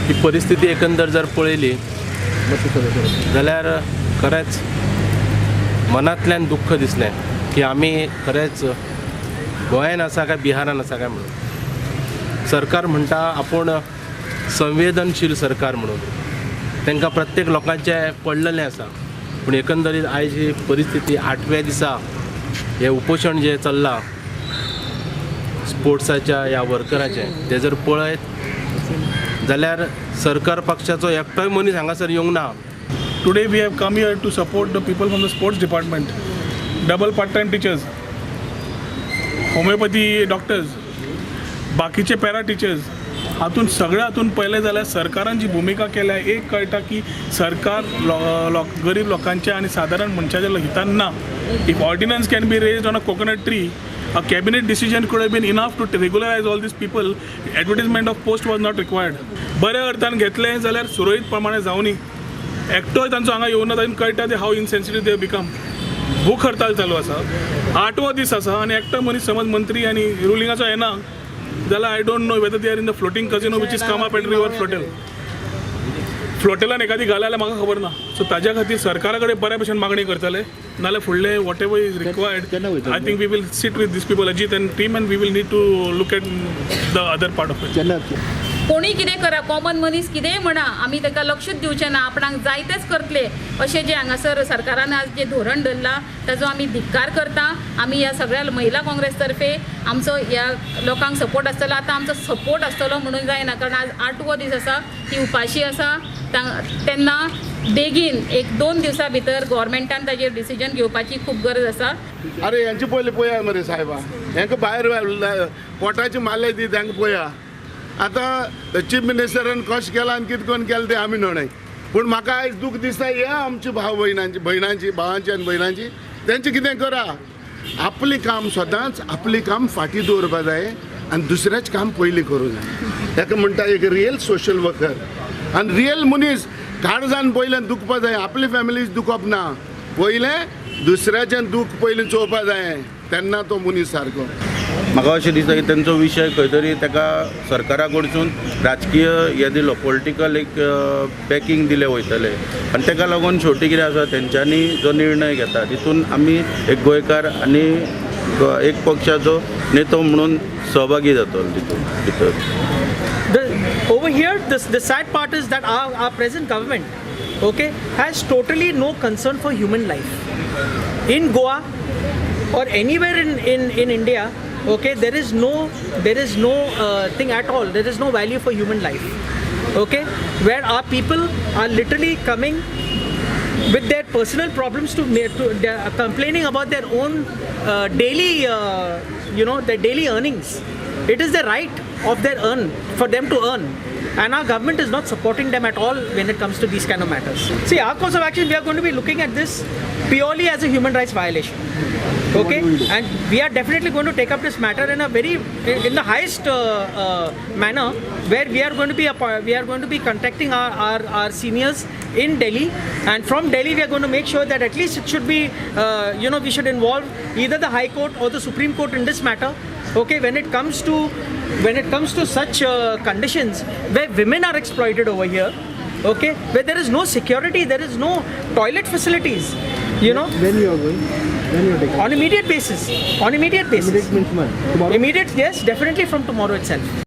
ही परिस्थिती एकंदर जर पळयली जाल्यार खरेंच मनांतल्यान दुख्ख दिसलें की आमी खरेंच गोंयान आसा काय बिहारान आसा काय म्हणून. सरकार म्हणटा आपूण संवेदनशील सरकार म्हणून, तांकां प्रत्येक लोकांचें पडलेलें आसा, पूण एकंदरीत आयज ही परिस्थिती आठव्या दिसा हें उपोशण जें चल्लां स्पोर्ट्साच्या ह्या वर्कराचें तें जर पळयत जाल्यार सरकार पक्षाचो एकटोय मनीस हांगासर येवंक ना. Today we have come here to support the people from the sports department, double part-time teachers, homeopathy doctors, बाकीचे पॅरा टिचर्स. हातून सगळ्या हातून पळयलें जाल्यार सरकारान जी भुमिका केल्या, एक कळटा की सरकार लो, लो, गरीब लोकांच्या आनी सादारण मनशाच्या हितान ना. If ordinance can be raised on a coconut tree, a cabinet decision could have been enough to regularize all these people. Advertisement of post was not required. बऱ्या अर्थान घेतलें जाल्यार सुरळीत प्रमाणे जावनी. एकटोय तांचो हांगा येवना, तांकां कळटा ते हाव इनसेन्सिटीव they become. भूक हडताल चालू आसा, आठवो दीस आसा आनी एकटो मनीस समज मंत्री आनी रुलिंगाचो येना जाल्यार I don't know whether they are in the floating casino which is come up at river flotel. फ्लोटेलान एखादी घाल जाल्यार म्हाका खबर ना. सो ताज्या खातीर सरकारा कडेन बऱ्या भशेन मागणी करतले, नाल्यार फुडलें whatever is required, I think we will sit with these people, Ajit and team, and we will need to look at the other part of it. कोणी कितें करा, कॉमन मनीस कितेंय म्हणा, आमी ताका लक्षूच दिवचें ना, आपणाक जाय तेंच करतले अशें जें हांगासर सरकारान आज जें धोरण धरलां ताजो आमी धिक्कार करता. आमी ह्या सगळ्या महिला काँग्रेस तर्फे आमचो ह्या लोकांक सपोर्ट आसतलो. आतां आमचो सपोर्ट आसतलो म्हणून जायना, कारण आज आठवो दीस आसा, ती उपाशी आसा. तेन्ना बेगीन एक दोन दिवसां भितर गोवोरमेंटान ताजेर डिसिजन घेवपाची खूब गरज आसा. अरे यांचे पयले पळया मरे साहेबा, हेंका भायर पोटाची मारले ती तांकां पळया. आतां चीफ मिनिस्टरान कशें केलां आनी कितें करून केलें तें आमी न्हय, पूण म्हाका आयज दूख दिसता ह्या आमची भाव भयणांची, भयणांची, भावांची आनी भयणांची. तेंचें कितें करा, आपलें काम सदांच आपलें काम फाटीं दवरपा जाय आनी दुसऱ्याचें काम पयलीं करूं जाय. ताका म्हणटा एक रियल सोशल वर्कर आनी रियल मनीस. काळजान पयलें दुखपा जाय, आपली फॅमिलीज दुखप ना, पयलें दुसऱ्याचें दूख पयलीं चोवपा जाय, तेन्ना तो मनीस सारको. म्हाका अशें दिसता की तेंचो विशय खंय तरी ताका सरकारा कडसून राजकीय हें दिलो, पॉलिटिकल एक बॅकींग दिलें वयतलें आनी ताका लागून शेवटी कितें आसा, तेंच्यांनी जो निर्णय घेता तितून आमी एक गोंयकार आनी एक पक्षाचो नेतो म्हणून सहभागी जातलो तितून भितर. Over here, the sad part is that our present government, okay, has totally no concern for human life. In Goa or anywhere in India, okay, there is no thing at all. There is no value for human life. Okay, where our people are literally coming with their personal problems to they are complaining about their own daily, their daily earnings. It is the right of their earn for them to earn, and our government is not supporting them at all when it comes to these kind of matters. See, our course of action, we are going to be looking at this purely as a human rights violation. Okay, and we are definitely going to take up this matter in the highest manner, where we are going to be contacting our seniors in Delhi, and from Delhi we are going to make sure that at least it should be we should involve either the High Court or the Supreme Court in this matter. Okay, when it comes to such conditions where women are exploited over here, okay, where there is no security, there is no toilet facilities. When you are going? When you are taking? On immediate basis. On immediate basis. Immediate means when? Tomorrow? Immediate, yes, definitely from tomorrow itself.